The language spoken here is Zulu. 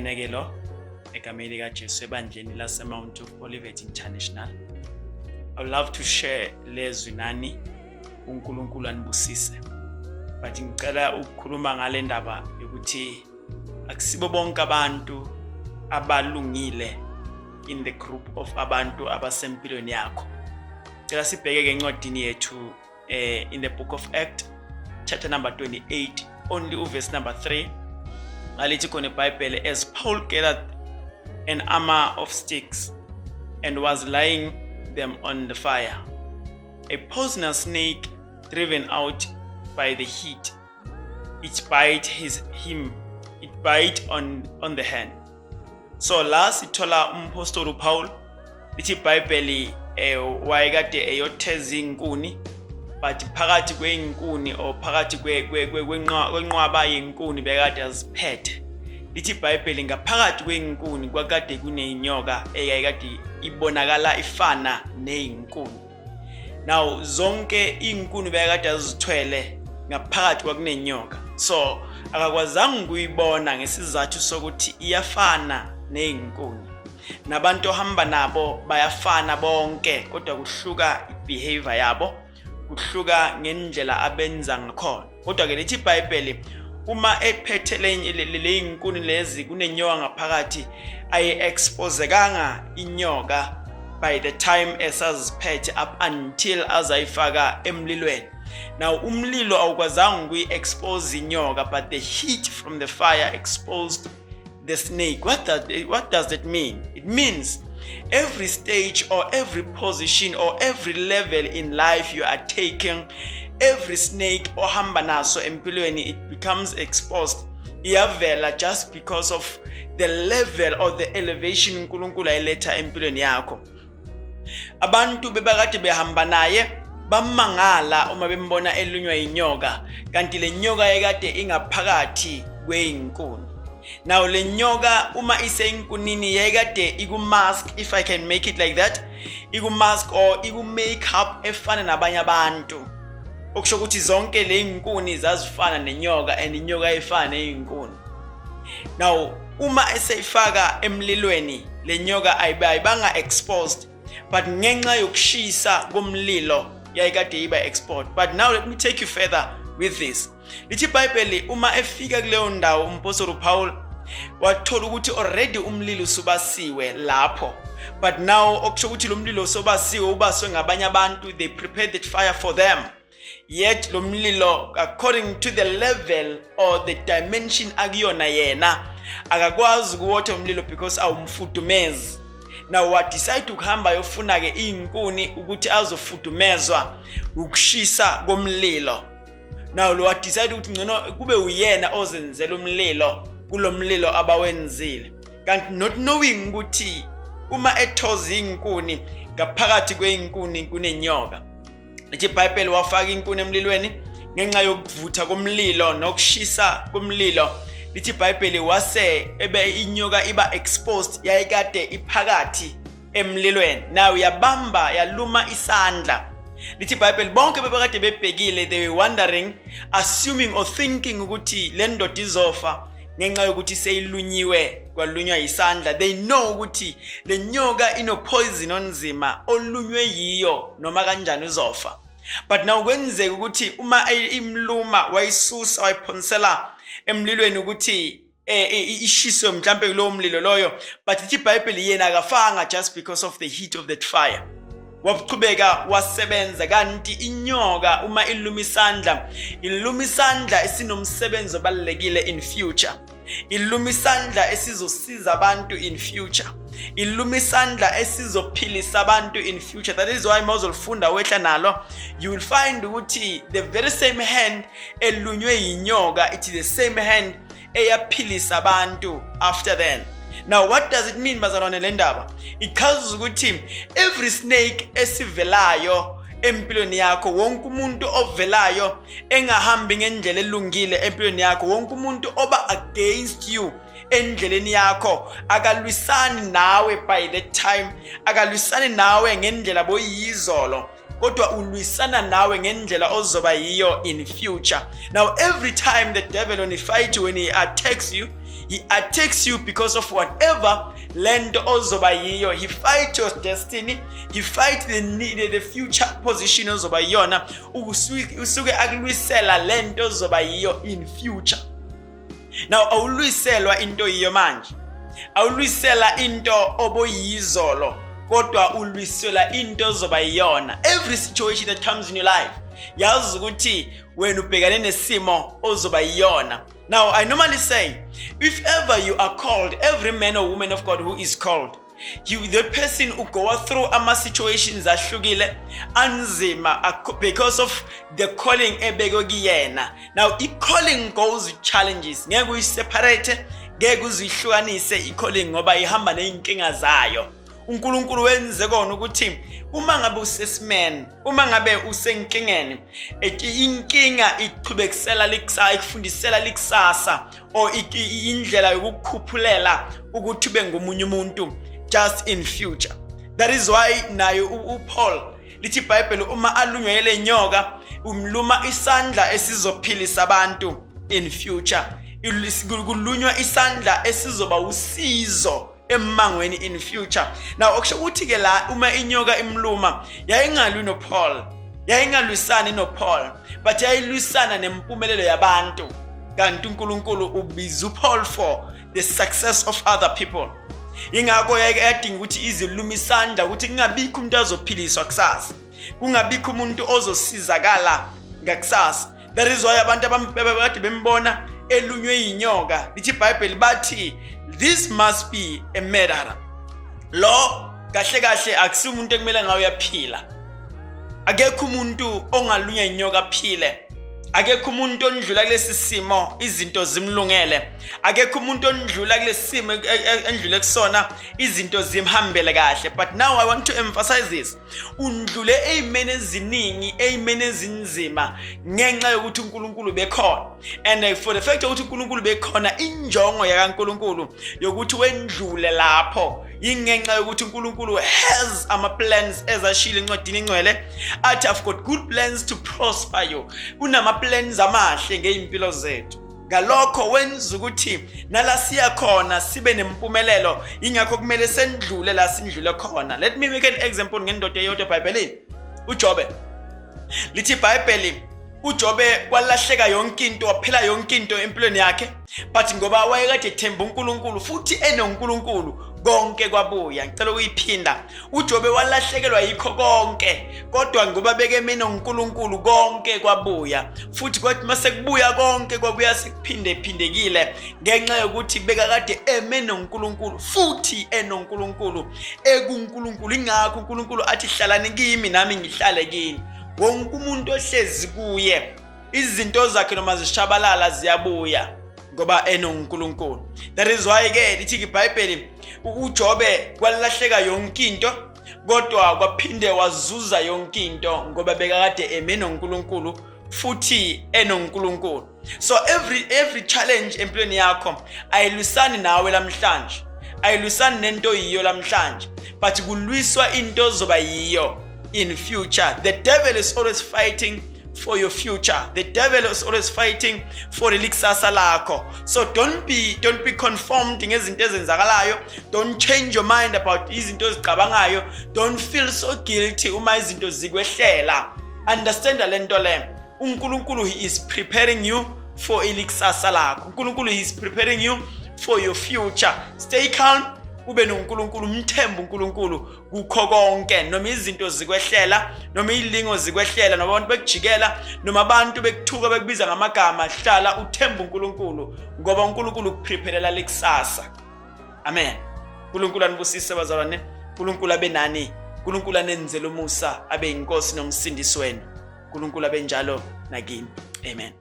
Sihlangene ke lo egameni likaJesu ebandleni lase Mount of Olivet International. I would love to share lezwi nani, uNkulunkulu anibusise. But ngicela ukukhuluma ngale ndaba yokuthi akusibo bonke abantu abalungile in the group of abantu abasempilweni yakho. Cela sibheke ke encwadini yethu, in the Book of Act chapter number 28, only uverse number 3. Ngalithi khona iBhayibheli, "As Paul gathered an armor of sticks and was laying them on the fire, a poisonous snake, driven out by the heat, it bite his him it bite on the hand." So la sithola umpostoli uPaul, lithi iBhayibheli, wayekade eyotheza inkuni, but phakathi kweyinkuni or phakathi kwenqwaba yenkuni bekade aziphethe, lithi iBhayibheli, ngaphakathi kweyinkuni kwakade kunenyoka eyayikade ibonakala ifana neyinkuni. Now zonke izinkuni bekade azithwele, ngaphakathi kwakunenyoka, so akakwazanga ukuyibona ngesizathu sokuthi iyafana nezinkuni. Nabantu ohamba nabo bayafana bonke, kodwa kuhluka ibehavior yabo, kuhluka ngendlela abenza ngakhona. Kodwa ke lithi iBhayibheli, uma ephethe leyinkuni lezi kunenyoka ngaphakathi, ayi-exposekanga inyoka by the time esaziphethe up until azayifaka emlilweni. Now umlilo awukwazanga ukuyi-expose inyoka, but the heat from the fire exposed the snake. What does it mean? It means every stage or every position or every level in life you are taking, every snake ohamba naso empilweni, it becomes exposed, iyavela just because of the level or the elevation uNkulunkulu ayiletha empilweni yakho. Abantu bebakade behamba naye bamangala uma bembona elunywa inyoka, kanti le nyoka yayikade ingaphakathi kweyinkuni. Now le nyoka uma iseyinkunini yayikade iku-mask, if I can make it like that, iku-mask or iku-makeup efana nabanye abantu, okusho ukuthi zonke le yinkuni zazifana nenyoka and inyoka ifana neyinkuni. Now uma eseyifaka emlilweni le nyoka, ayibanga exposed, but ngenxa yokushisa komlilo yayikade iba exposed. But now let me take you further with this. Lithi iBhayibheli, uma efika kuleyo ndawo umpostoli uPaul, wathola ukuthi already umlilo usubasiwe lapho. But now okusho ukuthi lo mlilo sobasiwe, ubaswe ngabanye abantu, they prepared that fire for them. Yet lo mlilo, according to the level or the dimension akuyona yena, akakwazi ukuwotha umlilo because awumfudumezi. Now wadecide ukuhamba yofuna ke izinkuni ukuthi azofudumezwa ukushisa komlilo. Now lo wadecide ukuthi ngcono kube uyena ozenzela umlilo kulomlilo abawenzile, kanti not knowing ukuthi uma ethoza izinkuni, ngaphakathi kwezinkuni kunenyoka. Lithi iBhayibheli, wafaka inkuni emlilweni, ngenxa yokuvutha komlilo nokushisa komlilo, lithi iBhayibheli, wase ebe inyoka iba exposed, yayikade iphakathi emlilweni. Now yabamba, yaluma isandla. Lithi iBhayibheli, bonke bebekade bebhekile, they were wondering, assuming or thinking ukuthi le ndoda izofa ngenxa yokuthi seyilunyiwe, kwalunywa isandla. They know ukuthi le nyoka ino poison onzima, olunywe yiyo noma kanjani uzofa. But now kwenzeka ukuthi uma imluma, wayisusa, wayiphonsela emlilweni ukuthi ishiswe mhlambe kulowo mlilo loyo. But ithi iBhayibheli, yena akafanga just because of the heat of that fire, waqhubeka wasebenza. Kanti inyoka uma iluma isandla, iluma isandla esinomsebenzi obalulekile in future, iluma isandla esizosiza abantu in future, iluma isandla esizophilisa abantu in future. That is why mawuzolifunda wehla nalo, you will find ukuthi the very same hand elunywe yinyoka, it is the same hand eyaphilisa abantu after then. Now what does it mean, bazalwane? Le ndaba ichaza ukuthi every snake esivelayo empilweni yakho, wonke umuntu ovelayo engahambi ngendlela elungile empilweni yakho, wonke umuntu oba against you endleleni yakho, akalwisani nawe by that time, akalwisani nawe ngendlela boyizolo, kodwa ulwisana nawe ngendlela ozoba yiyo in future. Now every time the devil, when he fight you, when he attacks you, He attacks you because of whatever lento ozoba yiyo. He fight your destiny, he fight the future position ozoba yiyona. Usuke akulwisela lento ozoba yiyo in future. Now awulwiselwa into yiyo manje, awulwisela into oboyizolo, kodwa ulwisela into ozoba yiyona. Every situation that comes in your life, yazi ukuthi wena ubhekane nesimo ozoba yiyona. Now I normally say, if ever you are called, every man or woman of God who is called, you, the person who go through ama situations ahlukile anzima because of the calling ebekwe kuyena. Now i-calling goes with challenges. Ngeke uyiseparate, ngeke uzihlukanise i-calling, ngoba ihamba ney'nkinga zayo. UNkulunkulu wenze kona ukuthi uma ngabe usesimeni, uma ngabe usenkingeni, inkinga ichubekisela likusasa, ikufundisela likusasa or indlela yokukukhuphulela ukuthi ube ngomunye umuntu just in future. That is why naye uPaul, lithi iBhayibheli, uma alunywa yile nyoka, umluma isandla esizophilisa abantu in future, kulunywa isandla esizoba usizo emmangweni in future. Now okusho ukuthi ke la, uma inyoka imluma, yayingalwi noPaul, yayingalwisani noPaul, but yayilwisana nempumelelo yabantu, kanti uNkulunkulu ubiza uPaul for the success of other people. Ingakho yayidinga ukuthi iziluma isandla ukuthi kungabikho umuntu azophiliswa kusasa, kungabikho umuntu ozosizakala ngakusasa. That is why abantu abakade bembona elunywe yinyoka, lithi iBhayibheli, bathi, "This must be a murderer." Lo kahle kahle akusiyo umuntu ekumele ngawe uyaphila. Akekho umuntu ongalunywa inyoka aphile. Akekho umuntu ondlula kulesi simo izinto zimlungele. Akekho umuntu ondlula kulesi simo endlule kusona izinto zimhambele kahle. But now I want to emphasize this: undlule ey'meni eziningi, ey'meni ezinzima, ngenxa yokuthi uNkulunkulu bekhona. And for the fact yokuthi uNkulunkulu bekhona, injongo yakaNkulunkulu yokuthi wendlule lapho ingenxa yokuthi uNkulunkulu has ama-plans, ezashilo encwadini engcwele, athi, "I've got good plans to prosper you." Unama-plans amahle ngey'mpilo zethu. Ngalokho wenza ukuthi nala siya khona sibe nempumelelo. Ingakho kumele sendlule la sindlule khona. Let me make an example ngendoda eyodwa eBhayibhelini, uJobe. Lithi iBhayibheli, uJobe kwalahleka yonke into, waphela yonke into empilweni yakhe, but ngoba wayekade ethemba uNkulunkulu futhi enoNkulunkulu, konke kwabuya. Ngicela ukuyiphinda: uJobe walahlekelwa yikho konke, kodwa ngoba bekeme noNkulunkulu, konke kwabuya. Futhi kwathi mase kubuya konke, kwabuya sekuphinde phindekile, ngenxa yokuthi bekakade eme noNkulunkulu futhi enoNkulunkulu, ekuNkulunkulu. Ingakho uNkulunkulu athi, "Hlalani kimi, nami ngihlale kini." Wonke umuntu ohlezi kuye, izinto zakhe noma zishabalala ziyabuya, ngoba enoNkulunkulu. That is why ke lithi iBhayibheli, uJobe kwalahleka yonke into, kodwa kwaphinde wazuza yonke into, ngoba bekakade eme noNkulunkulu futhi enoNkulunkulu. So every challenge empilweni yakho ayilwisani nawe lamhlanje, ayilwisani nento yiyo lamhlanje, but kulwiswa into ozoba yiyo in future. The devil is always fighting for your future. The devil is always fighting for ilikusasa lakho. So don't be conformed ngezinto ezenzakalayo. Don't change your mind about izinto ozicabangayo. Don't feel so guilty uma izinto zikwehlela. Understand lento le: uNkulunkulu, he is preparing you for ilikusasa lakho. uNkulunkulu, he is preparing you for your future. Stay calm, ube noNkulunkulu, umthembe uNkulunkulu kukho konke, noma izinto zikwehlela, noma izilingo zikwehlela, noma abantu bekujikela, noma abantu bekuthuka, bekubiza ngamagama. Hlala uthembe uNkulunkulu, ngoba uNkulunkulu ukupreparela likusasa. Amen. uNkulunkulu anibusise, bazalwane. uNkulunkulu abe nani. uNkulunkulu anenzele umusa, abe inkosi nomsindisi wenu. uNkulunkulu abe njalo nakini. Amen.